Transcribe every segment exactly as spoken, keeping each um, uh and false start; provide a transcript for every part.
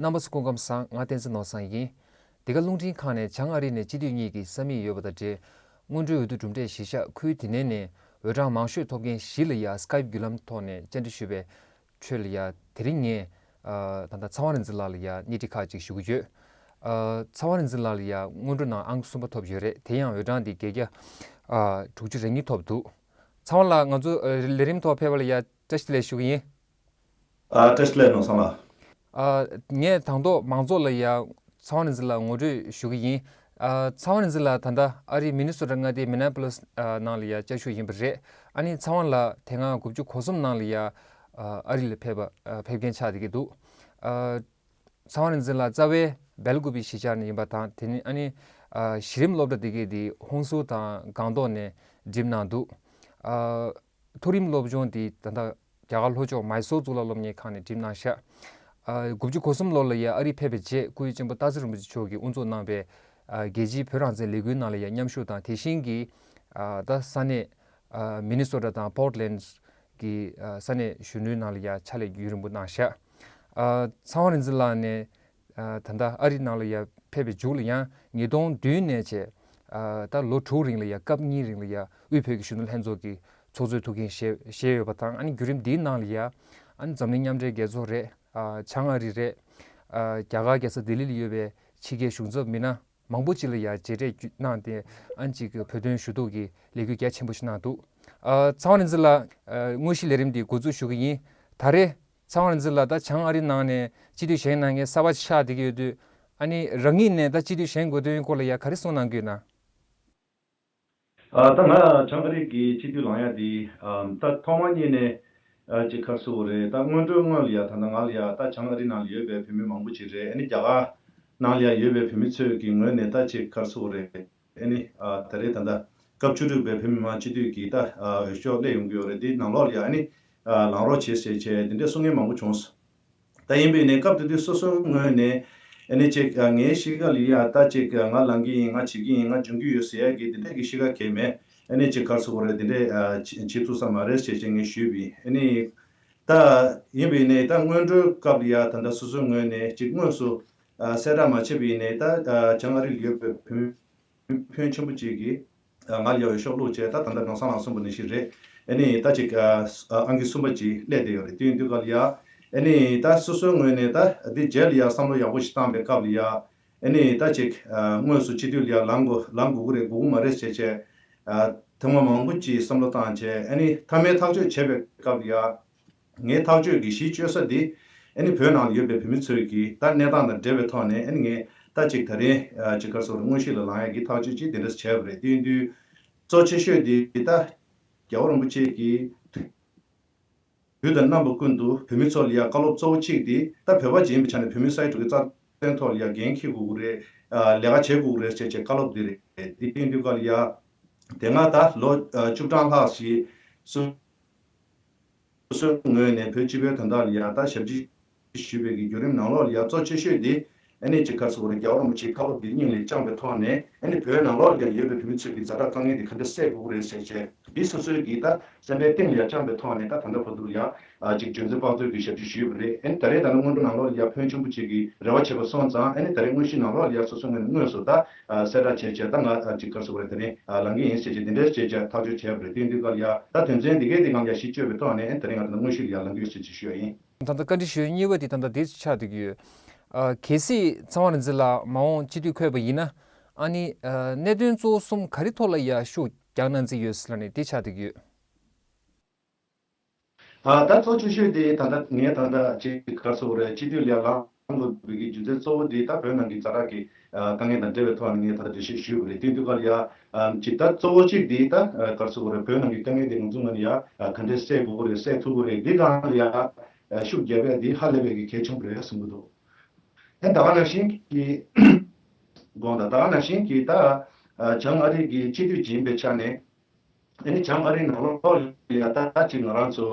རྣམ་པ་ཚོ་སྐུ་ཁམས་བཟང་། ང་བསྟན་འཛིན་ནོར་བཟང་ཡིན། འདི་ག་རླུང་འཕྲིན་ཁང་ནས་བྱང་ཨ་རི་ནས་སྤྱི་འཐུས་གཉིས་ཀྱི་ས་མིག་ཡོད་པ་དང་འབྲེལ། སྔོན་འགྲོའི་འོས་བསྡུ་གྲུབ་འབྲས་གཞི་བཞག་ཁུལ་དེ་ནས་ནས་འོས་གྲངས་མང་ཤོས་ཐོབ་མཁན་བཞི་ལ་ཡ་སི་ཀའིབ་བརྒྱུད་ལམ་ཐོག་ནས་བཅར་འདྲི་ཞུས་པའི་ཁྲོད་ལ་ཡ་དེ་རིང་ངས་ཨ་ད་ལྟ་ཚེ་དབང་རིག་འཛིན་ལགས་ལ་ཡ་སྣེ་ཁྲིད་ཁག་ཅིག་ཞུ་གི་ཡོད། ཨ་ཚེ་དབང་རིག་འཛིན་ལགས་ལ་ཡ་སྔོན་འགྲོ་ནང་ཨང་གསུམ་པ་ཐོབ་ཡོད་རེད། དེ་ཡང་འོས་གྲངས་འདི་བརྒྱད་བརྒྱ་ཨ་དྲུག་ཅུ་རེ་གཉིས་ཐོབ་འདུག་ཚེ་དབང་ལགས་ང་ཚོ་ཨ་ལས་རིམ་ཐོག་ཕེབས་པ་ལ་ཡ་བཀྲ་ཤིས་བདེ་ལེགས་ཞུ་གི་ཡིན། ཨ་བཀྲ་ཤིས་བདེ་ལེགས་ནོར་བཟང་ལགས། ཨ་ངས་དང་ཐོག་མང་ཚོགས་ལ་ཡ་ཚེ་དབང་རིག་འཛིན་ལགས་ངོ་སྤྲོད་ཞུ་གི་ཡིན། ཨ་ཚེ་དབང་རིག་འཛིན་ལགས་ད་ལྟ་ཨ་རིའི་མི་ནི་སོ་ཊ་མངའ་སྡེའི་མི་ནེ་པོ་ལིས་ཨ་ནང་ལ་ཡ་བཅའ་བཞུགས་ཡིན་པ་རེད། ཨ་ནི་ཚེ་དབང་ལགས་དེ་སྔ་དགུ་བཅུ་གོ་གསུམ་ནང་ལ་ཡ་ཨ་ཨ་རི་ལ་ཕེབས་པ་ཨ་ཕེབས་མཁན་ཆགས་བསྡད་ཀྱི་འདུག་ཨ་ཚེ་དབང་རིག་འཛིན་ལགས་རྩ་བའི་སྦེལ་ཀོབ་གཞིས་ཆགས་ནས་ཡིན་པ་དང་། དེ་ནི་ཨ་ནི་ཨ་གཞི་རིམ་སློབ་གྲྭ་དེ་གའི་དེ་ཧོན་སུར་དང་སྒང་ཏོག་ནས་འགྲིམས་གནང་འདུག་ཨ་མཐོ་རིམ་སློབ་སྦྱོང་དེ་ད་ལྟ་རྒྱ་གར་ལྷོ་ཕྱོགས་མཱི་སོར་གཙུག་ལག་སློབ་གཉེར་ཁང་ནས་འགྲིམས་གནང་ཤག་ཨ་དགུ་བཅུ་གོ་གསུམ་ལོ་ལ་ཡ་ཨ་རི་ཕེབས་པའི་རྗེས་སྐུའི་གཅེན་པོ་སྟག་འཚེར་རིན་པོ་ཆེ་མཆོག་གིས་དབུ་འཛུགས་གནང་པའི་ཨ་རྒྱལ་སྤྱིའི་བོད་རང་བཙན་ལས་འགུལ་ནང་ལ་ཡ་མཉམ་ཞུགས་དང་། དེ་བཞིན་གྱི་ཨ་ད་ས་གནས་ཨ་མི་ནི་སོ་ཊ་དང་པོར་ཊ་ལེན་གྱི་ཨ་ས་གནས་གཞོན་ནུའི་ནང་ལ་ཡ་ཕྱག་ལས་རྒྱུན་རིང་པོ་གནང་ཤག་ཨ་ཚེ་དབང་རིག་འཛིན་ལགས་ནས་ཨ་ད་ལྟ་ཨ་རི་ནང་ལ་ཡ་ཕེབས་པའི་མཇུག་ལ་ཡང་ཉིས་སྟོང་བདུན་ནས་བྱས་ཨ་ད་ལོ་དྲུག་རིང་ལ་ཡ་སྐབས་གཉིས་རིང་ལ་ཡ་དབུས་བོད་ཀྱི་གཞོན་ནུ་ལྷན་ཚོགས་ཀྱི་ཚོགས་གཙོའི་ཐུགས་འགན་བཞེས་བཞེས་ཡོད་པ་དང་། ཨ་ནི་བརྒྱུད་རིམ་འདིའི་ནང་ལ་ཡ་ཨ་ནི་འཛམ་གླིང་མཉམ་འབྲེལ་རྒྱལ་ཚོགས་རེད། ཨ་བྱང་ཨ་རི་རེད། ཨ་རྒྱ་གར་རྒྱལ་ས་ལྡི་ལི་ལ་ཡོད་པའི་ཕྱི་རྒྱལ་གཞུང་ཚབ་མི་སྣ་མང་པོ་ཅིག་ལ་ཡ་མཇལ་འཕྲད་གནང་སྟེ། ཨ་ནི་ཅིག་བོད་དོན་ཞུ་གཏུག་གི་ལས་འགུལ་རྒྱ་ཆེན་པོ་ཞིག་གནང་འདུག་ཨ་ཚེ་དབང་རིག་འཛིན་ལགས། ཨ་དངོས་གཞི་ལས་རིམ་འདི་འགོ་འཛུགས་ཞུ་གི་ཡིན། ད་རེས་ཚེ་དབང་རིག་འཛིན་ལགས་ད་བྱང་ཨ་རི་ནང་ནས་སྤྱི་འཐུས་བཞེངས་གནང་མཁན་གསར་པ་ཆགས་བསྡད་ཀྱི་ཡོད་དུས། ཨ་ནི་རང་ཉིད་ནས་ད་སྤྱི་འཐུས་བཞེངས་དགོས་དོན་སྐོར་ལ་ཡ་ག་རེ་གསུངས་གནང་གི་ཡོད་ན། ཨ་ད་ང་བྱང་ཨ་རི་གི་སྤྱི་འཐུས་ལངས་ཡ་འདི་ཨ་ད་ཐོག་མ་ཉིད་ནས་ཨ་ཅིག་ག་རེ་ཟེར་དགོས་རེད། ད་སྔོན་འགྲོའི་སྔོན་ལ་ཡ་ད་ལྟ་ང་ལ་ཡ་ད་བྱང་ཨ་རི་ནང་ལ་ཡོད་པའི་བོད་མི་མང་པོ་ཅིག་རེད། ཨ་ནི་རྒྱ་གར་ནང་ལ་ཡ་ཡོད་པའི་བོད་མི་ཚོས་ཀྱི་ངོས་ནས་ད་ཅིག་ག་རེ་ཟེར་དགོས་རེད། ཨ་ནི་ཨ་ད་རེས་ད་ལྟ་སྐབས་བཅུ་དྲུག་པའི་བོད་མི་མང་སྤྱི་འཐུས་ཀྱི་ད་ཨ་འོས་ཤོག་སླེབས་ཡོང་གི་ཡོད་རེད། འདི་ནང་ལོགས་ལ་ཡ་ཨ་ནི་ཨ་ལངས་རོགས་བྱེད་ཟེར་བྱས་འདི་འདྲའི་གསུང་མཁན་མང་པོ་བྱུང་སོང་། ད་ཡིན་པས་ནས་སྐབས་དེ་དུས་སོ་སོའི་ངོས་ནས་ཨ་ནི་ཅིག་ཨ་ངའི་གཤིས་ཀ་ལ་ཡ་ད་ཅིག་ཨ་ང་ལངས་ཀྱི་ཡིན། ང་བྱེད་ཀྱི་ཡིན། ང་འཇོན་གྱི་ཡོད་ཟེར་ཡ་གི་འདི་འདྲའི་གི་གཤིས་ཀ་གང་ཡང་མེད། ཨ་ནི་ཅིག་ག་རེ་ཟེར་དགོས་རེད། འདི་འདྲའི་ཨ་བྱེད་བྱེད་ཐུབ་ས་མ་རེད་ཟེར་བྱས་ངས་ཞུས་པ་ཡིན། ཨ་ནི་ད་ཡིན་པས་ནས་ད་སྔོན་འགྲོའི་སྐབས་ལ་ཡ་ད་ལྟ་སོ་སོའི་ངོས་ནས་ཅིག་དངོས་སུ་ཨ་གསལ་བསྒྲགས་མ་བྱས་པ་ཡིན་ནའི་ད་ཨ་བྱང་ཨ་རི་ལ་ཡོད་པའི་བོད་མི་ཕོན་ཆེན་པོ་ཅིག་གིས་ཨ་ང་ལ་ཡ་འོས་ཤོག་བླུགས་བྱས། ད་ད་ལྟ་ནོར་བཟང་ལགས་གསུངས་པ་ནང་བཞིན་རེད། ཨ་ནི་ད་ཅིག་ཨ་ཨང་ཀི་གསུམ་པ་ཅིག་སླེབས་བསྡད་ཡོད་རེད། དེ་ཡིན་དུས་སྐབས་ལ་ཡ་ཨ་ནི་ད་སོ་སོའི་ངོས་ནས་ད་འདི་རྗེས་ལ་ཡ་བསམ་བློ་ཡག་པོ་ཞིག་བཏང་པའི་སྐབས་ལ་ཡ་ཨ་ནི་ད་ཅིག་ཨ་དངོས་སུ་སྤྱི་འཐུས་ལ་ཡ་ལངས་དགོས་ལངས་དགོས་ཀྱི་རེད་དགོས་ཀྱི་མ་རེད་ཟེར་བྱས་ཨ་ཐེངས་མ་མང་པོ་ཅིག་བསམ་བློ་བཏང་བྱས། ཨ་ནི་མཐའ་མའི་ཐག་གཅོད་བྱས་པའི་སྐབས་ལ་ཡ། ངའི་ཐག་གཅོད་ཀྱི་གཞི་བཅོལ་ས་འདི་ཨ་ནི་བོད་ནང་ལ་ཡོད་པའི་བོད་མི་ཚོས་ཀྱི་ད་གནས་སྟངས་དང་འབྲེལ་བའི་ཐོག་ནས། ཨ་ནི་ངས་ད་ཅིག་ད་རིང་ཨ་ཅིག་ག་རེ་ཟེར་དགོས་རེད། དངོས་གཞི་ལ་ལངས་ཡག་གི་ཐག་གཅོད་ཅིག་དེ་འདྲ་བྱས་པ་རེད། དེ་ཡིན་དུས་གཙོ་ཆེ་ཤོས་འདི་ད་རྒྱལ་བ་རིན་པོ་ཆེ་གི་དུས་དང་རྣམ་པ་ཀུན་ཏུ་བོད་མི་ཚོ་ལ་ཡ་བཀའ་སློབ་གཙོ་བོ་གཅིག་འདི་ད་བོད་པ་ཅིག་ཡིན་པའི་ཆ་ནས་བོད་མི་ས་ཡ་དྲུག་གི་རྩ་དོན་ཐོག་ལ་ཡ་འགན་འཁྱེར་དགོས་ཀྱི་རེད། ཨ་ལས་ཀ་བྱེད་དགོས་ཀྱི་རེད་ཟེར་བྱས་བཀའ་སློབ་འདི་རེད། དེ་ཡིན་དུས་སྐབས་ལ་ཡ་དེ་སྔ་ད་ལོ་ཨ་བཅུ་གྲངས་ལྷག་ཞིག་སུ་སོ་སོའི་ངོས་ནས་བོད་སྤྱི་པའི་དོན་དག་ལ་ཡ་ད་ཞབས་ཕྱི་ཞུས་པའི་གི་བརྒྱུད་རིམ་ནང་ལོགས་ལ་ཡ་གཙོ་ཆེ་ཤོས་འདི་ཨ་ནི་ཅིག་ག་རེ་ཟེར་དགོས་རེད། རྒྱལ་བ་རིན་པོ་ཆེའི་བཀའ་སློབ་འདི་སྙིང་ལ་བཅངས་པའི་ཐོག་ནས། ཨ་ནི་བོད་ནང་ལོགས་ལ་ཡ་ཡོད་པའི་བོད་མི་ཚོས་ཀྱི་ཛ་དྲག་དཀའ་ངལ་འདི་ག་འདྲ་སེལ་དགོས་ཀྱི་རེད་ཟེར་བྱས་འདི་སོ་སོའི་གི་ད་སེམས་པའི་གཏིང་ལ་ཡ་བཅངས་པའི་ཐོག་ནས་ད་ད་ལྟ་བར་དུ་ལ་ཡ་ཨ་ཅིག་འཇོན་ཚོད་དཔག་ཚོད་ཀྱི་ཞབས་ཕྱི་ཞུས་པ་རེད། ཨ་ནི་ད་རེས་ད་ནི་སྔོན་འགྲོ་ནང་ལོགས་ལ་ཡ་ཕོན་ཆེན་པོ་ཅིག་གི་རེ་བ་བྱས་པ་སོང་ཙང་། ཨ་ནི་ད་རེས་དངོས་གཞི་ནང་ལོགས་ལ་ཡ་སོ་སོའི་ངོས་ནས་དངོས་སུ་ད་ཨ་གསལ་བསྒྲགས་བྱས་བྱས། ད་ང་ཨ་ཅིག་ག་རེ་ཟེར་དགོས་རེད། ད་རིང་ཨ་ལངས་ཀྱི་ཡིན་ཟེར་བྱས་འདི་འདྲ་བྱས་བྱས་ཐག་གཅོད་བྱས་པ་རེད། དེ་ཡིན་དུས་སྐབས་ལ་ཡ་ད་དོན་ཚན་འདི་གའི་འདི་སྒང་ལ་ཡ་གཞི་བཅོལ་བའི་ཐོག་ནས། ཨ་ནི་ད་རིང་ང་ད་ལྟ་དངོས་གཞི་ལ་ཡ་ལངས་ཀྱི་ཡོད་ཟེར་ཅིག་ཞུ་ཡ་ཡིན། ད་ལྟ་བཀའ་འདྲི་ཞུ་ཡ་གཉིས་པ་དེ་ད་ལྟ་འདི་ཆགས་བསྡད་ཀྱི་ཡོད། ཨ་གལ་སྲིད་ཚེ་དབང་རིག་འཛིན་ལགས་མ་འོངས་སྤྱི་འཐུས་འཁོད་པ་ཡིན་ན། ཨ་ནི་ཨ་གནད་དོན་གཙོ་བོ་གསུམ་ག་རེ་ཐོག་ལ་ཡ་ཤུགས་རྒྱག་གནང་རྩིས་ཡོད་ཟེར་ལབ་ནས་འདི་ཆགས་བསྡད་ཀྱི་ཡོད། ཨ་ད་གཙོ་ཆེ་ཤོས་དེ་ད་ལྟ་ངས་ད་ལྟ་ཅིག་ག་རེ་ཟེར་དགོས་རེད། སྤྱི་འཐུས་ལ་ཡ་ལངས་དགོས་པའི་གི་རྒྱུ་མཚན་གཙོ་བོ་དེ་ད་བོད་ནང་གི་ཛ་དྲག་གི་ཨ་དཀའ་ངལ་དང་འབྲེལ་བའི་ཐོག་ནས་ངས་ད་ལྟ་འགྲེལ་བཤད་ཞུས་པ་རེད། དེ་དུས་སྐབས་ལ་ཡ་ཨ་ཅིག་ད་གཙོ་བོ་གཅིག་དེ་ད་ཨ་ག་རེ་ཟེར་དགོས་རེད། བོད་ནང་གི་དཀའ་ངལ་དེ་ང་ཚོ་ངོས་ནས་ཡ་ཨ་ག་འདྲས་སེལ་དགོས་ཀྱི་རེད། སེལ་ཐུབ་ཀྱི་རེད། འདི་སྒང་ལ་ཡ་ཨ་ཤུགས་རྒྱབ་ཡ་དེ་ཧ་ལས་པའི་གི་གལ་ཆེན་པོ་རེད་བསམ་གྱི་འདུག་ཨ་ད་ག་ནང་བཞིན་གྱི་དགོངས་དག་ད་ག་ནང་བཞིན་གྱི་ད་ཨ་བྱང་ཨ་རི་གི་སྤྱི་འཐུས་ཅིག་ཡིན་པའི་ཆ་ནས། ཨ་ནི་བྱང་ཨ་རིའི་ནང་ལོགས་ལ་ཡ་ད་ཅིག་ང་རང་ཚོ་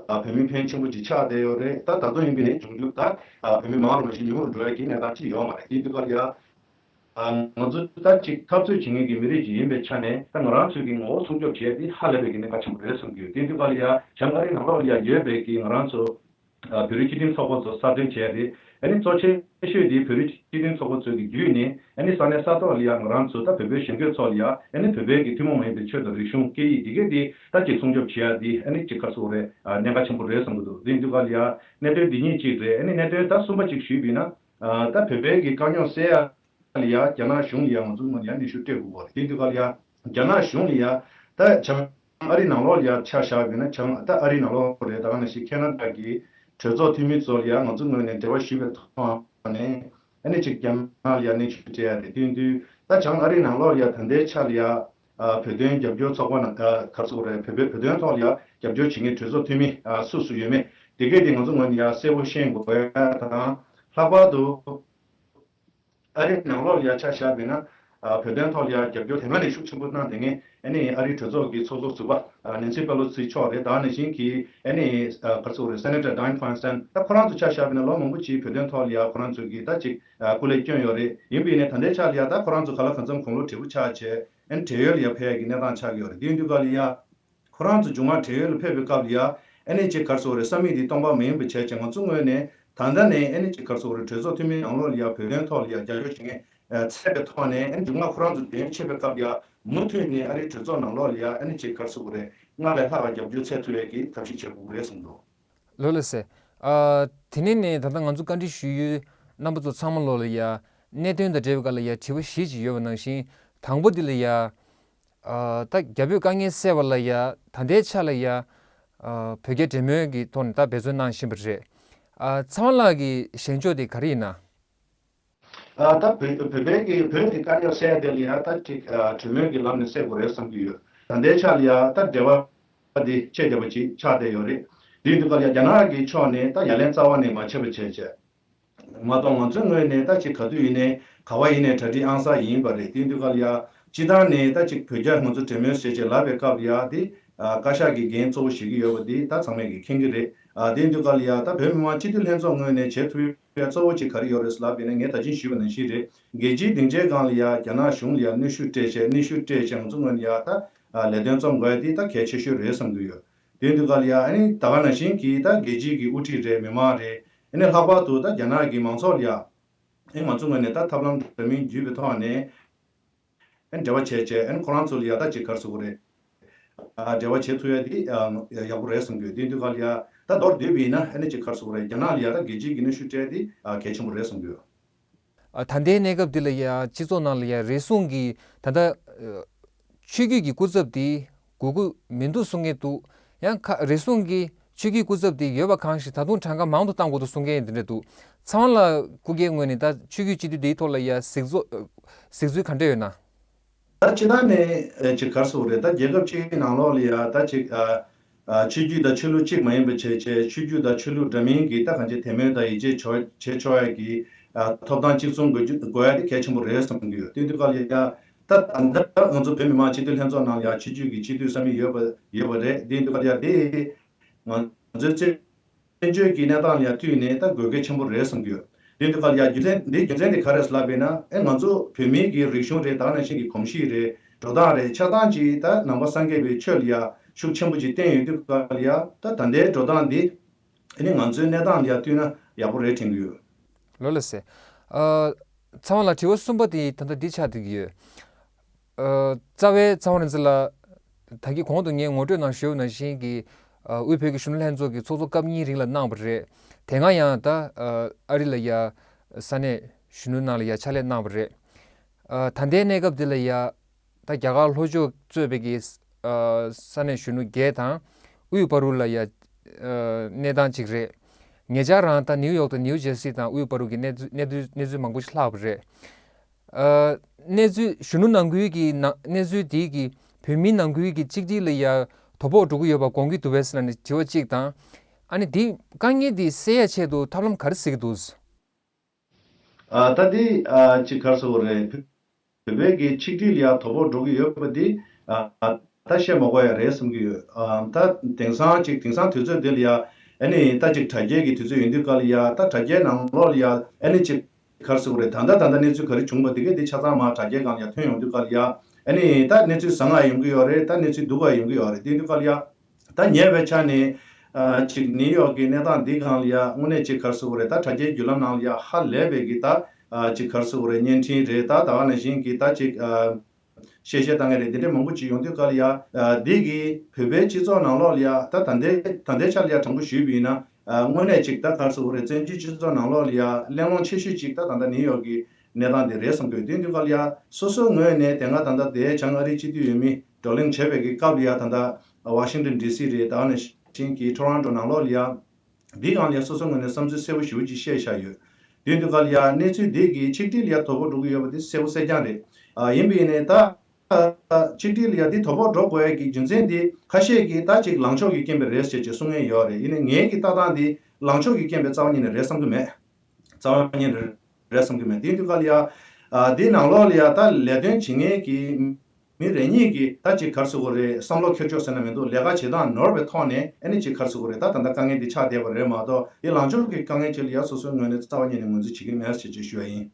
ཨ་བོད་མི་ཕོན་ཆེན་པོ་ཅིག་ཆགས་བསྡད་ཡོད་རེད། ད་ད་དུང་ཡིན་པའི་ནས་འབྱུང་འགྱུར་ད་ཨ་བོད་མི་མང་རུ་མ་ཞིག་ཉུང་རུ་འགྲོ་ཡ་གི་གནས་སྟངས་ཅིག་ཡོད་མ་རེད། དེ་དུས་སྐབས་ལ་ཡ་ཨ་ང་ཚོ་ད་ཅིག་འཐབ་རྩོད་བྱེད་མཁན་གྱི་མི་རིགས་ཅིག་ཡིན་པའི་ཆ་ནས། ད་ང་རང་ཚོའི་གི་ངོ་བོ་སྲུང་སྐྱོབ་བྱེད་ཡ་དེ་ཧ་ལས་པའི་གི་གནད་འགག་ཆེན་པོ་རེད་བསམ་གྱི་ཡོད། དེ་དུས་སྐབས་ལ་ཡ་བྱང་ཨ་རིའི་ནང་ལོགས་ལ་ཡ་ཡོད་པའི་གི་ང་རང་ཚོ་ ཨ་བོད་རིགས་སྤྱི་མཐུན་ཚོགས་པ་ཚོ་གསར་འདོན་བྱས་རེད། ཨ་ནི་གཙོ་ཆེ་ཤོས་དེ་བོད་རིགས་སྤྱི་མཐུན་ཚོགས་པ་ཚོ་གི་བརྒྱུད་ནས་ཨ་ནི་ས་གནས་ས་ཐོག་ལ་ཡ་ང་རང་ཚོ་ད་བོད་པའི་གཞོན་སྐྱེས་ཚོ་ལ་ཡ་ཨ་ནི་བོད་པའི་གི་ཐུན་མོང་མ་ཡིན་པའི་ཆོས་དང་རིག་གཞུང་སྐད་ཡིག་འདི་གས་དེ་ད་ཅིག་སྲུང་སྐྱོབ་བྱེད་ཡ་དེ་ཨ་ནི་ཅིག་ག་རེ་ཟེར་དགོས་རེད། ཨ་གནད་འགག་ཆེན་པོ་རེད་བསམ་གྱི་འདུག་དེ་ཡིན་དུས་ག་ལ་ཡ་གནད་དོན་འདི་གཉིས་གཅིག་རེད། ཨ་ནི་གནད་དོན་ད་གསུམ་པ་ཅིག་ཞུས་པ་ཡིན་ན། ཨ་ད་བོད་པའི་གི་དཀའ་རྙོག་སེལ་ཡ་ལ་ཡ་རྒྱ་ནག་གཞུང་ལ་ཡ་ང་ཚོ་ངོས་ནས་ཡ་གནོན་ཤུགས་སྤྲད་དགོས་པ་རེད། དེ་ཡིན་དུས་ག་ལ་ཡ་རྒྱ་ནག་གཞུང་ལ་ཡ་ད་བྱང་ཨ་རི་ནང་ལོགས་ལ་ཡ་ཆ་བཞག་པ་ཡིན་ན། བྱང་ད་ཨ་རི་ནང་ལོགས་རེད། ད་ག་ནང་བཞིན་ཁེ་ན་ཌ་གི་གྲོས་ཚོགས་འཐུས་མི་ཚོ་ལ་ཡ་ང་ཚོ་ངོས་ནས་འབྲེལ་བ་ཞུས་པའི་ཐོག་ནས་ཨ་ནི་ཅིག་རྒྱ་ནག་ལ་ཡ་གནོན་ཤུགས་སྤྲད་ཡ་རེད། དེ་ཡིན་དུས་ད་བྱང་ཨ་རི་ནང་ལོགས་ལ་ཡ་ད་ལྟའི་ཆ་ལ་ཡ་ཨ་བོད་དོན་རྒྱབ་སྐྱོར་ཚོགས་པ་ནང་ཨ་ག་རེ་ཟེར་དགོས་རེད། བོད་པའི་བོད་དོན་ཐོག་ལ་ཡ་རྒྱབ་སྐྱོར་བྱེད་མཁན་གྲོས་ཚོགས་འཐུས་མི་ཨ་སུ་སུ་ཡོད་མེད་དེ་གས་དེ་ང་ཚོ་ངོས་ནས་ཡ་གསལ་པོ་ཤེས་དགོས་ཡ་དང་། ལྷག་པར་དུ་ཨ་རིའི་ནང་ལོགས་ལ་ཡ་ཆ་བཞག་པ་ཡིན་ན། ཨ་བོད་དོན་ཐོག་ལ་ཡ་རྒྱབ་སྐྱོར་དེ་སྔ་ནས་ཤུགས་ཆེན་པོ་གནང་བསྡད་མཁན་ཨ་ནི་ཨ་རིའི་གྲོས་ཚོགས་ཀྱི་ཚོགས་གཙོ་ཟུར་པ་ཨ་ནེན་སི་པེ་ལོ་སི་མཆོག་རེད། ད་ག་ནང་བཞིན་གྱི་ཨ་ནི་ཨ་ག་རེ་ཟེར་དགོས་རེད། སེ་ནེ་ཊར་ཌ་ཡན་ཕོན་སན། ད་ཁོ་རང་ཚོ་ཆ་བཞག་པ་ཡིན་ན་ལོ་མང་པོ་ཅིག་བོད་དོན་ཐོག་ལ་ཡ་ཁོ་རང་ཚོ་གིས་ད་ཅིག་ཨ་སྐུ་ལས་བསྐྱོན་ཡོད་རེད། ཡིན་པ་ཡིན་ནའི་ད་ལྟའི་ཆ་ལ་ཡ་ད་ཁོ་རང་ཚོ་ག་ལ་གང་འཚམ་དགུང་ལོ་བགྲེས་པོ་ཆགས་བྱས་ཨ་ནི་བགྲེས་ཡོལ་ལ་ཡ་ཕེབས་ཡ་གི་གནས་སྟངས་ཆགས་ཀྱི་ཡོད་རེད། དེ་ཡིན་དུས་ག་ལ་ཡ། ཁོ་རང་ཚོ་མཇུག་མ་བགྲེས་ཡོལ་ལ་ཕེབས་པའི་སྐབས་ལ་ཡ་ཨ་ནི་ཅིག་ག་རེ་ཟེར་དགོས་རེད། ས་མིག་འདི་སྟོང་པ་མ་ཡིན་པ་བྱས་བྱས་ང་ཚོ་ངོས་ནས་ད་ལྟ་ནས་ཨ་ནི་ཅིག་ག་རེ་ཟེར་དགོས་རེད། གྲོས་ཚོགས་འཐུས་མི་ནང་ལོགས་ལ་ཡ་བོད་དོན་ཐོག་ལ་ཡ་རྒྱབ་སྐྱོར་བྱེད་མཁན་ཚད་པའི་ཐོག་ནས་ཨ་ནི་མཇུག་མ་ཁོ་རང་ཚོ་དོན་ཆེ་བའི་སྐབས་ལ་ཡ་མུ་མཐུད་ནས་ཨ་རིའི་གྲོས་ཚོགས་ནང་ལོགས་ལ་ཡ་ཨ་ནི་ཅིག་ག་རེ་ཟེར་དགོས་རེད། སྔར་ལས་ལྷག་པ་རྒྱབ་སྐྱོར་ཚད་ཐུབ་ཡས་ཀྱི་ཐབས་ཤེས་བྱེད་དགོས་རེད་བསམ་འདུག་ལགས་ལགས་སེ། ཨ་དེ་ནས་ནས་ད་ལྟ་ང་ཚོ་བཀའ་འདྲི་ཞུ་ཡུལ་རྣམ་པ་ཚོ་ཚང་མ་ལོག་ལ་ཡ་གནད་དོན་དང་འབྲེལ་བའི་སྐབས་ལ་ཡ་དྲི་བ་བཞི་ཅིག་ཡོད་པ་ནང་བཞིན། དང་པོ་འདི་ལ་ཡ། ཨ་ད་རྒྱ་བོད་དཀའ་ངལ་སེལ་བ་ལ་ཡ་ད་ལྟའི་ཆ་ལ་ཡ། ཨ་བོད་རྒྱ་འབྲེལ་མོལ་གྱི་ཐོག་ནས་ད་འབད་བརྩོན་གནང་བཞིན་པ་རེད། ཨ་ཚེ་དབང་ལགས་ཀྱི་བཞེངས་ཕྱོགས་དེ་ག་རེ་ཡིན་ན། ཨ་ད་བོད་བོད་པའི་གི་བོད་ཀྱི་དཀའ་རྙོག་སེལ་དེ་ལ་ཡ་ད་ཅིག་ཨ་གྲོས་མོལ་གྱི་ལམ་ནས་སེལ་དགོས་རེད་བསམ་གྱི་ཡོད། ད་ལྟའི་ཆ་ལ་ཡ་ད་འབྲེལ་བ་དེ་ཆེས་བདེ་པོ་ཅིག་ཆགས་བསྡད་ཡོད་རེད། དེ་ཡིན་དུས་ག་ལ་ཡ་རྒྱ་ནག་གི་ཕྱོགས་ནས་ད་ཡ་ལན་རྩ་བ་ནས་མ་བྱས་པ་བྱས་བྱས། མ་གཏོགས་ང་ཚོའི་ངོས་ནས་ད་ཅིག་ག་དུས་ཡིན་ནའི་ག་བ་ཡིན་ནའི་གྲ་སྒྲིག་ཨང་གསར་ཡིན་པ་རེད། དེ་དུས་ག་ལ་ཡ་སྤྱི་བཏང་ནས་ད་ཅིག་བོད་རྒྱ་ང་ཚོ་གྲོས་མོལ་བྱེད་ཅེས་ལབ་པའི་སྐབས་ལ་ཡ་དེ་བཀའ་ཤག་གི་འགན་གཙོ་བོ་བཞེས་ཀྱི་ཡོད་པ་དེ་ད་ཚང་མས་ཀྱིས་མཁྱེན་གྱི་རེད། དེ་དུས་ག་ལ་ཡ་ད་བོད་མི་མང་སྤྱི་འཐུས་ལྷན་ཚོགས་ངོས་ནས་བྱེད་ཐུབ་ཡ་གཙོ་བོ་ཅིག་ག་རེ་ཡོད་རེད་ལབ་པ་ཡིན་ན། ངས་ད་ཅིག་ཞུས་པ་ནང་བཞིན་རེད། རྒྱལ་སྤྱིའི་སྡིངས་ཆའི་སྒང་ལ་ཡ་རྒྱ་ནག་གཞུང་ལ་ཡ་གནོན་ཤུགས་སྤྲད་བྱས་གནོན་ཤུགས་སྤྲད་བྱས་ང་ཚོ་ངོས་ནས་ཡ་ད་ལས་དོན་རྩོམ་དགོས་ཡ་དེ་ད་གལ་ཆེ་ཤོས་རེད་བསམ་གྱི་ཡོད། དེ་དུས་ག་ལ་ཡ་ཨ་ནི་ད་ག་ནང་བཞིན་གྱི་ད་རྒྱལ་སྤྱིའི་གི་དབུ་ཁྲིད་རེད། མི་མང་རེད། ཨ་ནི་ལྷག་པར་དུ་ད་རྒྱ་ནག་གི་མང་ཚོགས་ལ་ཡ་ཨ་ནི་ང་ཚོ་ངོས་ནས་ད་ཐབས་ལམ་འདྲ་མིན་བརྒྱུད་པའི་ཐོག་ནས་ཨ་ནི་འབྲེལ་བ་བྱས་བྱས་ཨ་ནི་ཁོ་རང་ཚོ་ལ་ཡ་ད་ཅིག་ག་རེ་ཟེར་དགོས་རེད། ཨ་འབྲེལ་བ་བྱེད་ཐུབ་ཡ་དེ་ཨ་ཡག་པོ་རེད་བསམ་གྱི་ཡོད། དེ་དུས་ག་ལ་ཡ་ད་མདོར་བསྡུས་པ་ཡིན་ན་ཨ་ནི་ཅིག་ག་རེ་ཟེར་དགོས་རེད། རྒྱ་ནག་ལ་ཡ་ད་རྒྱལ་སྤྱིའི་གི་གནོན་ཤུགས་སྤྲད་དེ་ཨ་གལ་ཆེན་པོ་རེད་བསམ་གྱི་ཡོད། ཨ་ད་ལྟའི་གནས་སྐབས་འདི་ལ་ཡ་སྤྱི་ཚོགས་ནང་ལ་ཡ་རེ་ཟུང་གིས་ད་ལྟ་ཨ་ཆོས་བརྒྱུད་ཀྱི་སྐུ་ཚབ་འདི་དགོས་མཁོ་མི་འདུག་གསུང་མཁན་འདུག་ཡང་ཁ་རེ་ཟུང་གིས་ཆོས་བརྒྱུད་སྐུ་ཚབ་འདི་ཡོད་པ་གང་ཞིག་ད་དུང་གྲངས་ཀ་མང་དུ་གཏང་དགོས་འདུག་གསུང་མཁན་འདི་འདྲ་འདུག་ཚེ་དབང་ལགས་སྐུ་སྒེར་ངོས་ནས་ད་ཆོས་བརྒྱུད་སྤྱི་འཐུས་འདིའི་ཐོག་ལ་ཡ་གཟིགས་ཚོ་གཟིགས་ཚུལ་ག་འདྲ་ཡོད་ན། ད་སྤྱིར་བཏང་ནས་ཅིག་ག་རེ་ཟེར་དགོས་རེད། ད་རྒྱལ་ཁབ་གཅིག་གི་ནང་ལོགས་ལ་ཡ་ད་ཅིག་ཨ་ཨ་ཆོས་བརྒྱུད་དང་ཆོས་ལུགས་གཅིག་མ་ཡིན་པ་བྱས་བྱས་ཆོས་བརྒྱུད་དང་ཆོས་ལུགས་འདྲ་མིན་གྱི་ད་གང་ཅི་དད་མོས་དང་ཡིད་ཆེས་ཆོག་བྱེད་ཆོག་ཡ་གི་ཨ་ཐོབ་ཐང་གཅིག་མཚུངས་དགོས་རྒྱུ་དགོས་ཡ་དེ་གལ་ཆེན་པོ་རེད་བསམ་གྱི་ཡོད། དེ་དུས་ག་ལ་ཡ་ད་ད་ལྟ་ང་ཚོ་བོད་མི་མང་སྤྱི་འཐུས་ལྷན་ཚོགས་ནང་ལ་ཡ་ཆོས་བརྒྱུད་ཀྱི་སྤྱི་འཐུས་ས་མིག་ཡོད་པ་ཡོད་པ་རེད། དེ་དུས་ག་ལ་ཡ་དེ་ང་ཚོའི་བཙན་བཙན་བྱོལ་གྱི་གནས་སྟངས་ལ་ཡང་བསྟུན་ནས་ད་དགོས་གལ་ཆེན་པོ་རེད་བསམ་གྱི་ཡོད། དེ་འདི་ག་ལ་ཡང་རྒྱུ་མཚན་འདི་རྒྱུ་མཚན་དེ་ག་རེ་ལབ་པས་ན་ཨེ་ང་ཚོ་བོད་མིའི་གི་རིག་གཞུང་རེད། ད་ག་ནང་བཞིན་གྱི་གོམས་གཤིས་རེད། འགྲོ་སྟངས་རེད། ཆགས་སྟངས་ཀྱི་ད་ནང་པ་སངས་རྒྱས་པའི་ཆོས་ལ་ཡང་ཤུགས་ཆེན་པོ་ཅིག་བསྟན་ཡོད་དུས་ག་ལ་ཡང་ད་ད་ལྟའི་འགྲོ་སྟངས་འདི་ཨེ་ནི་ང་ཚོའི་གནས་སྟངས་ལ་ཡང་བསྟུན་ན་ཡག་པོ་རེད་དྲན་གྱི་ཡོད། ལོ་ལ་སེ། ཨ་ཚང་མ་ལ་དྲི་བ་གསུམ་པ་དེ་ད་ལྟ་འདི་ཆགས་བསྡད་ཀྱི་ཡོད། ཨ་རྩ་བའི་ཚེ་དབང་རིག་འཛིན་ལགས། ད་གིན་གོང་དུ་ངས་ངོ་སྤྲོད་ནང་ཞུས་པ་ནང་བཞིན་གྱི་ཨ་དབུས་བོད་ཀྱི་གཞོན་ནུ་ལྷན་ཚོགས་ཀྱི་ཚོགས་གཙོ་སྐབས་གཉིས་རིང་ལ་གནང་བ་རེད། དེ་སྔ་ཡང་ད་ཨ་ཨ་རི་ལ་ཡ་ས་གནས་གཞོན་ནུ་ནང་ལ་ཡ་ཕྱག་ལས་གནང་བ་རེད། ཨ་ད་ལྟའི་གནས་སྐབས་འདི་ལ་ཡ་ད་རྒྱ་གར་ལྷོ་ཕྱོགས་གཙོས་པའི་གི་ཨ་ས་གནས་གཞོན་ནུ་བརྒྱད་དང་དབུས་བར་དུ་ལ་ཡ་ཨ་གནས་སྟངས་གཅིག་རེད། ཉེ་ཆར་རང་ད་ནིའུ་ཡོག་དང་ནིའུ་ཇེར་སི་དང་དབུས་བར་དུ་གི་གནས་ཚུལ་གནས་ཚུལ་གནས་ཚུལ་མང་པོ་ཞིག་ལྷག་པ་རེད། ཨ་གནས་ཚུལ་གཞོན་ནུ་ནང་ཁུལ་གྱི་ནང་གནས་ཚུལ་དེ་གི་བོད་མིའི་ནང་ཁུལ་གྱི་གཅིག་སྒྲིལ་ལ་ཡ་དོ་ཕོག་འགྲོ་གི་ཡོད་པ་དགོངས་ཀྱི་འདུག་པས་ཟེར་ནས་དྲི་བ་གཅིག་དང་། ཨ་ནི་དེ་དཀའ་ངལ་དེ་སེལ་ཡ་ཆེད་དུ་ཐབས་ལམ་ག་རེ་བཟོ་གི་འདུག་ཨ་ད་དེ་ཨ་ཅིག་ག་རེ་ཟེར་དགོས་རེད། བོད་པའི་གི་ཆིག་སྒྲིལ་ལ་ཡ་དོ་ཕོག་འགྲོ་གི་ཡོད་པ་དེ་ཨ་ད་བཤད་མ་དགོས་ཡ་རེད་བསམ་གྱི་ཡོད། ཨ་ད་དེང་སང་ཅིག་དེང་སང་དུས་ཚོད་འདི་ལ་ཡ་ཨ་ནི་ད་ཅིག་དྲ་རྒྱའི་གི་དུས་ཚོད་ཡིན་དུས་ག་ལ་ཡ་ད་དྲ་རྒྱའི་ནང་ལོགས་ལ་ཡ་ཨ་ནི་ཅིག་ག་རེ་ཟེར་དགོས་རེད། ད་ལྟ་ད་ལྟ་གནས་ཚུལ་ག་རེ་བྱུང་བ་དེ་གས་དེ་ཆ་ཚང་མ་དྲ་རྒྱའི་སྒང་ལ་ཡ་ཐོན་ཡོང་དུས་ག་ལ་ཡ་ཨ་ནི་ད་གནས་ཚུལ་བཟང་ང་ཡོང་གི་ཡོད་རེད། ད་གནས་ཚུལ་སྡུག་ག་ཡོང་གི་ཡོད་རེད། དེ་དུས་ག་ལ་ཡ་ད་ཉེ་བའི་ཆ་ནས་ ཨ་ཅིག་ནིའུ་ཡོག་གི་གནས་སྟངས་འདི་སྒང་ལ་ཡ་དངོས་གནས་ཅིག་ག་རེ་ཟེར་དགོས་རེད། ད་དྲ་རྒྱའི་བརྒྱུད་ལམ་ནང་ལ་ཡ་ཧ་ལས་པའི་གི་ད་ཨ་ཅིག་ག་རེ་ཟེར་དགོས་རེད། བརྙན་འཕྲིན་རེད། ད་ད་ག་ནང་བཞིན་གི་ད་ཅིག་ཨ་གཤེ་གཤེ་བཏང་མཁན་རེད། འདི་འདྲ་མང་པོ་ཅིག་ཡོང་དུས་སྐབས་ལ་ཡ་ཨ་འདི་གི་བོད་པའི་སྤྱི་ཚོགས་ནང་ལོགས་ལ་ཡ་ད་ད་ལྟའི་ད་ལྟའི་ཆ་ལ་ཡ་དྲང་པོ་ཞུས་པ་ཡིན་ན་ཨ་དངོས་གནས་ཅིག་ད་ག་རེ་ཟེར་དགོས་རེད། བཙན་བྱོལ་སྤྱི་ཚོགས་ནང་ལོགས་ལ་ཡ་གླེང་སློང་ཆེ་ཤོས་ཅིག་ད་ད་ལྟ་ནིའུ་ཡོག་གི་གནས་སྟངས་དེ་རེད་བསམ་གྱི་ཡོད། དེ་དུས་སྐབས་ལ་ཡ་སོ་སོའི་ངོས་ནས་དེ་སྔ་ད་ལྟ་དེ་བྱང་ཨ་རིའི་སྤྱི་འཐུས་འོས་མི་བགྲོ་གླེང་བྱས་པའི་གི་སྐབས་ལ་ཡ་ད་ལྟ་ཝ་ཤིང་ཏོན་ཌི་སི་རེད། ད་ག་ནང་བཞིན་གྱི་ཊོ་རོན་ཊོ་ནང་ལོགས་ལ་ཡ་འདི་སྒང་ལ་ཡ་སོ་སོའི་ངོས་ནས་བསམ་ཚུལ་གསལ་པོ་ཞེ་པོ་ཅིག་བཤད་བཞག་ཡོད། དེ་དུས་སྐབས་ལ་ཡ་གནས་ཚུལ་འདི་གི་ཆིག་སྒྲིལ་ལ་ཡ་དོ་ཕོག་འགྲོ་གི་ཡོད་པ་དེ་གསལ་པོ་གསལ་རྐྱང་རེད། ཨ་ཡིན་པ་ཡིན་ནའི་ད་ཆིག་སྒྲིལ་ལ་ཡ་འདི་དོ་ཕོག་འགྲོ་དགོས་ཡ་གི་རྒྱུ་མཚན་འདི་ཁ་ཤས་ཀྱིས་ད་ཅིག་ལངས་ཕྱོགས་ཀྱི་རྐྱེན་པས་རེད་ཟེར་ཅིག་གསུང་མཁན་ཡོད་རེད། ཡིན་ནའི་ངའི་གི་ལྟ་སྟངས་འདི་ལངས་ཕྱོགས་ཀྱི་རྐྱེན་པས་རྩ་བ་ཉིད་ནས་རེད་བསམ་གྱི་མེད། རྩ་བ་ཉིད་ནས་རེད་བསམ་གྱི་མེད། དེ་དུས་སྐབས་ལ་ཡ་ཨ་འདི་ནང་ལོགས་ལ་ཡ་ད་ལས་དོན་བྱེད་མཁན་གྱི་མི་རེ་གཉིས་ཀྱིས་ད་ཅིག་ག་རེ་ཟེར་དགོས་རེད། བསམ་བློ་འཁྱེར་ཕྱོགས་ཟེར་ན་མི་འདུག་ལས་ཀ་བྱེད་སྟངས་ནོར་བའི་ཐོག་ནས་ཨ་ནི་ཅིག་ག་རེ་ཟེར་དགོས་རེད། ད་ད་ལྟ་དཀའ་ངལ་འདི་ཆགས་བསྡད་པ་རེད་མ་གཏོགས་འདི་ལངས་ཕྱོགས་ཀྱི་དཀའ་ངལ་ཅིག་ལ་ཡ་སོ་སོའི་ངོས་ནས་རྩ་བ་ཉིད་ནས་ངོས་འཛིན་བྱེད་ཀྱི་མེད་ཟེར་ཅིག་ཞུ་བ་ཡིན།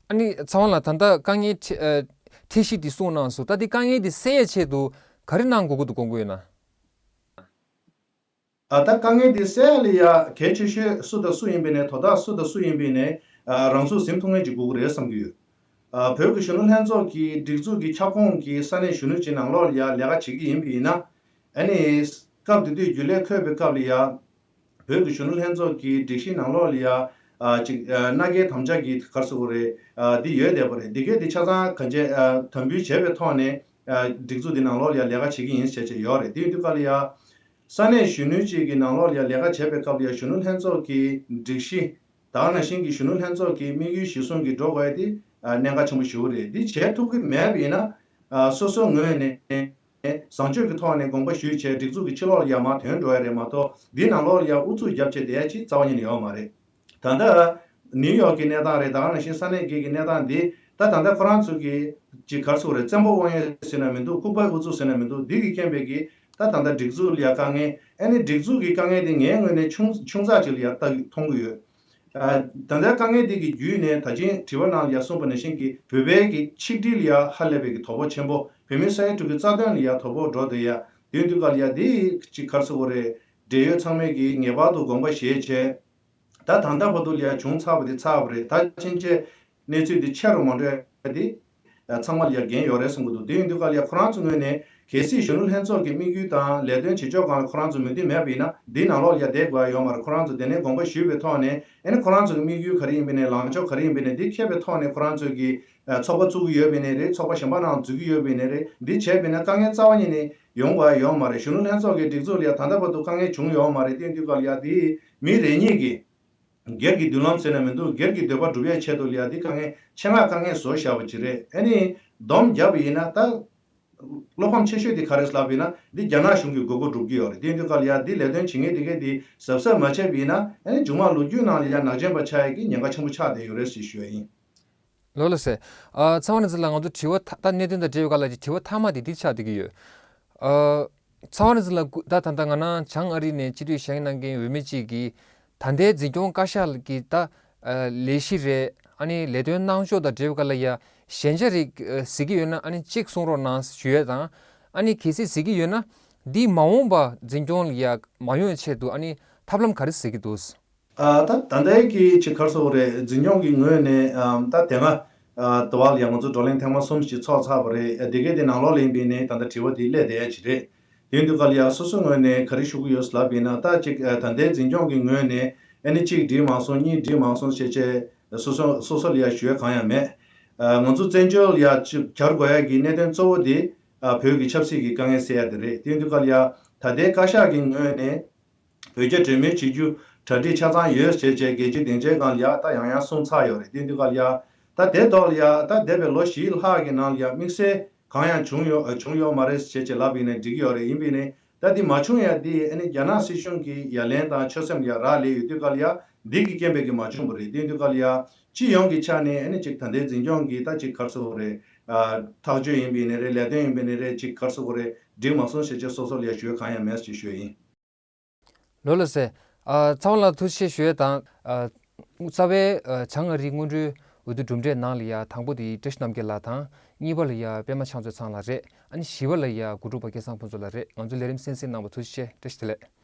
ཨ་ནི་ཚེ་དབང་ལགས། ད་ལྟ་དཀའ་ངལ་འཕྲད་ཨ་འཕྲད་གཞི་འདི་གསུངས་གནང་སོང་། ད་འདི་དཀའ་ངལ་འདི་སེལ་ཡའི་ཆེད་དུ་ག་རེ་གནང་དགོས་ཀྱི་འདུག་དགོངས་ཀྱི་ཡོད་ན། ཨ་ད་དཀའ་ངལ་འདི་སེལ་ཡ་ལ་ཡ་གལ་ཆེ་ཤོས་སུ་དང་སུ་ཡིན་པའི་ནས་དོ་བདག་སུ་དང་སུ་ཡིན་པའི་ནས་ཨ་རང་ཚུགས་ཟིན་ཐུབ་མཁན་ཅིག་དགོས་ཀྱི་རེད་བསམ་གྱི་ཡོད། ཨ་བོད་ཀྱི་གཞོན་ནུ་ལྷན་ཚོགས་ཀྱི་སྒྲིག་འཛུགས་ཀྱི་ཁྱབ་ཁོངས་ཀྱི་ས་གནས་གཞོན་ནུ་ཅིག་ནང་ལོགས་ལ་ཡ་ལས་ཀ་བྱེད་ཀྱི་ཡིན་པ་ཡིན་ན། ཨ་ནི་སྐབས་དེ་དུས་རྒྱུན་ལས་འཁོད་པའི་སྐབས་ལ་ཡ། བོད་ཀྱི་གཞོན་ནུ་ལྷན་ཚོགས་ཀྱི་སྒྲིག་གཞི་ནང་ལོགས་ལ་ཡ། ཨ་ཅིག་ཨ་མནའ་སྐྱེལ་དམ་བཅའ་གི་ག་རེ་ཟེར་དགོས་རེད། ཨ་འདི་ཡོད་བསྡད་པ་རེད། འདི་གས་འདི་ཆ་ཚང་གང་ཅི་ཨ་དམ་འབུལ་བྱས་པའི་ཐོག་ནས་ཨ་སྒྲིག་འཛུགས་འདི་ནང་ལོགས་ལ་ཡ་ལས་ཀ་བྱེད་ཀྱི་ཡིན་ཟེར་བྱས་ཡོད་རེད། དེ་ཡིན་དུས་སྐབས་ལ་ཡ། ས་གནས་གཞོན་ནུ་གཅིག་གི་ནང་ལོགས་ལ་ཡ་ལས་ཀ་བྱས་པའི་སྐབས་ལ་ཡ་གཞོན་ནུ་ལྷན་ཚོགས་ཀྱི་སྒྲིག་གཞི། ད་ག་ནང་བཞིན་གྱི་གཞོན་ནུ་ལྷན་ཚོགས་ཀྱི་དམིགས་ཡུལ་གཞིར་བཟུང་གིས་འགྲོ་དགོས་ཡ་དེ་ཨ་གནད་འགག་ཆེན་པོ་ཞེ་པོ་རེད། འདི་བྱེད་ཐུབ་ཀྱི་མེད་པ་ཡིན་ན་ཨ་སོ་སོའི་ངོས་ནས་བཟང་སྤྱོད་ཀྱི་ཐོག་ནས་དགོངས་པ་ཞུས་བྱས་སྒྲིག་འཛུགས་ཀྱི་ཕྱི་ལོགས་ལ་ཡར་མར་ཐོན་འགྲོ་ཡ་རེད་མ་གཏོགས་འདི་ནང་ལོགས་ལ་ཡ་ཨུ་ཚུགས་རྒྱབ་བྱས་བསྡད་ཡ་ཅིག་རྩ་བ་ཉིད་ནས་ཡོད་མ་རེད། ད་ལྟ་ནིའུ་ཡོག་གི་གནས་སྟངས་རེད། ད་ག་ནང་བཞིན་ས་གནས་བརྒྱད་ཀྱི་གནས་སྟངས་འདི་ད་ད་ལྟ་ཁོ་རང་ཚོ་གི་ཅིག་ག་རེ་ཟེར་དགོས་རེད། བཙན་པོ་དབང་ཡོད་ཟེར་ན་མི་འདུག་ལྐུགས་པ་ཨུ་ཚུགས་ཟེར་ན་མི་འདུག་འདི་གི་རྐྱེན་པས་ཀྱི་ད་ད་ལྟ་སྒྲིག་འཛུགས་ལ་ཡ་དཀའ་ངལ། ཨ་ནི་སྒྲིག་འཛུགས་ཀྱི་དཀའ་ངལ་འདི་ངའི་ངོས་ནས་ཆུང་ཆུང་ཙག་ཅིག་ལ་ཡ་ལྟ་མཐོང་གི་ཡོད། ཨ་ད་ལྟ་དཀའ་ངལ་འདི་གི་བརྒྱུད་ནས་ད་ཅིང་དྲི་བ་ནང་ལ་ཡ་གསུངས་པ་ནང་བཞིན་གྱི་བོད་པའི་གི་ཆིག་སྒྲིལ་ལ་ཡ་ཧ་ལས་པའི་གི་དོ་ཕོག་ཆེན་པོ། བོད་མི་ས་ཡ་དྲུག་གི་རྩ་དོན་ལ་ཡ་དོ་ཕོག་འགྲོ་བསྡད་ཡ། དེ་ཡིན་དུས་སྐབས་ལ་ཡ་འདི་ཅིག་ག་རེ་ཟེར་དགོས་རེད། འབྲེལ་ཡོད་ཚང་མས་ཀྱིས་ངེས་པར་དུ་དགོངས་པ་བཞེས་བྱས། ད་ད་ལྟ་བར་དུ་ལ་ཡ་བྱུང་ཚར་བ་དེ་ཚར་བ་རེད། ད་ཕྱིན་ཆད་གནས་ཚུལ་འདི་ཆེ་རུ་མ་འགྲོ་ཡ་དེ་ཚང་མ་ལ་ཡ་འགན་ཡོད་རེད་བསམ་གྱི་འདུག་དེ་ཡིན་དུས་སྐབས་ལ་ཡ་ཁོ་རང་ཚོ་ངོས་ནས་གལ་སྲིད་གཞོན་ནུ་ལྷན་ཚོགས་ཀྱི་དམིགས་ཡུལ་དང་ལས་དོན་བྱེད་ཕྱོགས་སྒང་ལ་ཁོ་རང་ཚོ་མོས་མཐུན་མེད་པ་ཡིན་ན་འདི་ནང་ལོགས་ལ་ཡ་བསྡད་དགོས་ཡ་ཡོད་མ་རེད། ཁོ་རང་ཚོ་དེ་ནས་དགོངས་པ་ཞུས་པའི་ཐོག་ནས་ཨ་ནི་ཁོ་རང་ཚོ་གི་དམིགས་ཡུལ་ག་རེ་ཡིན་པ་ནས་ལངས་ཕྱོགས་ག་རེ་ཡིན་པ་ནས་འདི་འཁྱེར་བའི་ཐོག་ནས་ཁོ་རང་ཚོ་གི་ཚོགས་པ་བཙུགས་ཀྱི་ཡོད་པ་ནས་རེད། ཚོགས་པ་གཞན་པ་ནང་འཛུལ་གྱི་ཡོད་པ་ནས་རེད། འདི་བྱས་པ་ན་དཀའ་ངལ་རྩ་བ་ཉིད་ནས་ཡོང་དགོས་ཡ་ཡོད་མ་རེད། གཞོན་ནུ་ལྷན་ཚོགས་ཀྱི་སྒྲིག་འཛུགས་ལ་ཡ་ད་ལྟ་བར་དུ་དཀའ་ངལ་བྱུང་ཡོད་མ་རེད། དེ་ཡིན་དུས་སྐབས་ལ་ཡ་འདི་མི་རེ་གཉིས་ཀྱིས་སྒེར་གྱི་མདུན་ལམ་ཟེར་ན་མི་འདུག་སྒེར་གྱི་འདོད་པ་སྒྲུབ་ཡའི་ཆེད་དུ་ལ་ཡ་འདི་དཀའ་ངལ་ཆེད་མངགས་དཀའ་ངལ་བཟོ་བཞག་པ་ཅིག་རེད། ཨ་ནི་སྡོམ་བརྒྱབ་པ་ཡིན་ན་ད་བློ་ཕམ་ཆེ་ཤོས་དེ་ག་རེ་ལབ་པ་ཡིན་ན་འདི་རྒྱ་ནག་གཞུང་གིས་དགོས་མཁོ་སྒྲུབ་ཀྱི་ཡོད་རེད། དེ་ཡིན་དུས་སྐབས་ལ་ཡ་འདི་ལས་དོན་བྱེད་མཁན་དེ་གས་འདི་གཟབ་གཟབ་མ་བྱས་པ་ཡིན་ན་ཨ་ནི་མཇུག་མ་ལོ་རྒྱུས་ནང་ལ་ཡ་ནག་ཅན་པ་ཆགས་ཡ་གི་ཉེན་ཁ་ཆེན་པོ་ཆགས་བསྡད་ཡོད་རེད་ཞེས་ཞུ་ཡ་ཡིན། ལགས་ལགས་སེ། ཨ་ཚེ་དབང་རིག་འཛིན་ལགས། ང་ཚོ་དྲི་བ་ད་ད་གནད་དོན་དང་འབྲེལ་བའི་སྐོར་ལ་ཅིག་དྲི་བ་མཐའ་མ་དེ་འདི་ཆགས་བསྡད་ཀྱི་ཡོད། ཨ་ཚེ་དབང་རིག་འཛིན་ལགས། སྐུ་ད་ད་ལྟ་ང་རང་བྱང་ཨ་རི་ནས་སྤྱི་འཐུས་བཞེངས་གནང་མཁན་འོས་མི་གཅིག་གིས་ད་ལྟའི་འཛིན་སྐྱོང་བཀའ་ཤག་གི་ད་ཨ་ལས་གཞི་རེད། ཨ་ནི་ལས་དོན་གནང་ཕྱོགས་དང་འབྲེལ་བའི་སྐོར་ལ་ཡ་ཞན་ཆ་རེ་ཨ་གཟིགས་ཀྱི་ཡོད་ན་ཨ་ནི་གཅིག་གསུང་རོགས་གནང་ཞུ་ཡས་དང་། ཨ་ནི་གལ་སྲིད་གཟིགས་ཀྱི་ཡོད་ན་འདི་མ་འོངས་པ་འཛིན་སྐྱོང་ལ་ཡ་མ་ཡོང་བའི་ཆེད་དུ་ཨ་ནི་ཐབས་ལམ་ག་རེ་གཟིགས་ཀྱི་འདུག་ཨ་ད་ད་ལྟའི་གི་ཅིག་ག་རེ་ཟེར་དགོས་རེད། འཛིན་སྐྱོང་གི་ངོས་ནས་ཨམ་ད་དེ་སྔ་ཨ་དུ་བ་ལ་ཡང་ང་ཚོ་བགྲོ་གླེང་ཐེངས་མ་གསུམ་ཞིག་ཚོགས་ཚར་བ་རེད། ཨ་དེ་གའི་དེ་ནང་ལོགས་ལ་ཡིན་པའི་ནས་ད་ལྟ་དྲི་བ་དེ་སླེབས་བསྡད་ཡ་ཅིག་རེད། དེ་ཡིན་དུས་སྐབས་ལ་ཡ་སོ་སོའི་ངོས་ནས་ག་རེ་ཞུ་གི་ཡོད་ལབ་པ་ཡིན་ན་ད་ཅིག་ཨ་ད་ལྟའི་འཛིན་སྐྱོང་གི་ངོས་ནས་ཨ་ནི་གཅིག་འགྲིག་མ་སོང་གཉིས་འགྲིག་མ་སོང་ཞེས་བྱས་སོ་སོ་སོ་སོ་ལ་ཡ་ཞུ་ཡ་གང་ཡང་མེད། ཨ་ང་ཚོ་བཙན་བྱོལ་ལ་ཡ་ཅིག་གྱར་དགོས་ཡ་གི་གནད་དོན་གཙོ་བོ་དེ་ཨ་བོད་ཀྱི་ཆབ་སྲིད་ཀྱི་དཀའ་ངལ་སེལ་ཡ་དེ་རེད། དེ་ཡིན་དུས་སྐབས་ལ་ཡ་ད་ལྟའི་བཀའ་ཤག་གི་ངོས་ནས། བོད་རྒྱ་གྲོས་མོལ་བྱེད་རྒྱུ་གྲ་སྒྲིག་ཆ་ཚང་ཡོད་ཅེས་བྱས་རྒྱལ་སྤྱིའི་སྡིངས་ཆའི་སྒང་ལ་ཡ་ད་ཡང་ཡང་གསུངས་ཚར་ཡོད་རེད། དེ་དུས་སྐབས་ལ་ཡ་ད་དེ་ཐོག་ལ་ཡ་ད་འདས་པའི་ལོ་བཞི་ལྷག་གི་ནང་ལ་ཡ་དམིགས་བསལ་གང་ཡང་བྱུང་ཡོད་བྱུང་ཡོད་མ་རེད་ཅེས་བྱས་ལབ་ཡིན་ནའི་འགྲིག་གི་ཡོད་རེད། ཡིན་པས་ནི་ད་འདི་མ་བྱུང་ཡ་འདི་ཨ་ནི་རྒྱ་ནག་སྲིད་གཞུང་གི་ཡ་ལན་དང་ཆོད་སེམས་ལ་ཡ་རག་ལས་ཡོད་དུས་སྐབས་ལ་ཡ་འདི་གི་རྐྱེན་པས་ཀྱི་མ་བྱུང་བ་རེད། དེ་དུས་སྐབས་ལ་ཡ་སྤྱི་ཡོངས་ཀྱི་ཆ་ནས་ཨ་ནི་ཅིག་ད་ལྟའི་འཛིན་སྐྱོང་གི་ད་ཅིག་ག་རེ་ཟེར་དགོས་རེད། ཐག་གཅོད་ཡིན་པས་ནི་རེད། ལས་དོན་ཡིན་པས་ནི་རེད། ཅིག་ག་རེ་ཟེར་དགོས་རེད། འགྲིག་མ་སོང་ཞེས་བྱས་སོ་སོ་ལ་ཡ་ཞུ་ཡ་གང་ཡང་མེད་ཅེས་ཞུ་ཡ་ཡིན། ལགས་ལགས་སེ། ཨ་ཚེ་དབང་ལགས་ཐུགས་རྗེ་ཆེ་ཞུ་ཡས་དང་། ཨ་རྩ་བའི་ཨ་བྱང་ཨ་རིའི་སྔོན་འགྲོའི་འོས་བསྡུ་གྲུབ་འབྲས་ནང་ལ་ཡ་དང་པོ་དེ་བཀྲ་ཤིས་རྣམ་རྒྱལ་ལགས་དང་། གཉིས་པ་ལ་ཡ་པད་མ་ཕྱག་མཛོད་ཚང་ལགས་རེད། ཨ་ནི་བཞི་པ་ལ་ཡ་གུ་རུ་པ་སྐལ་བཟང་ཕུན་ཚོགས་ལགས་རེད། ང་ཚོ་ལས་རིམ་གསན་གཟིགས་གནང་བར་ཐུགས་རྗེ་ཆེ། བཀྲ་ཤིས་བདེ་ལེགས།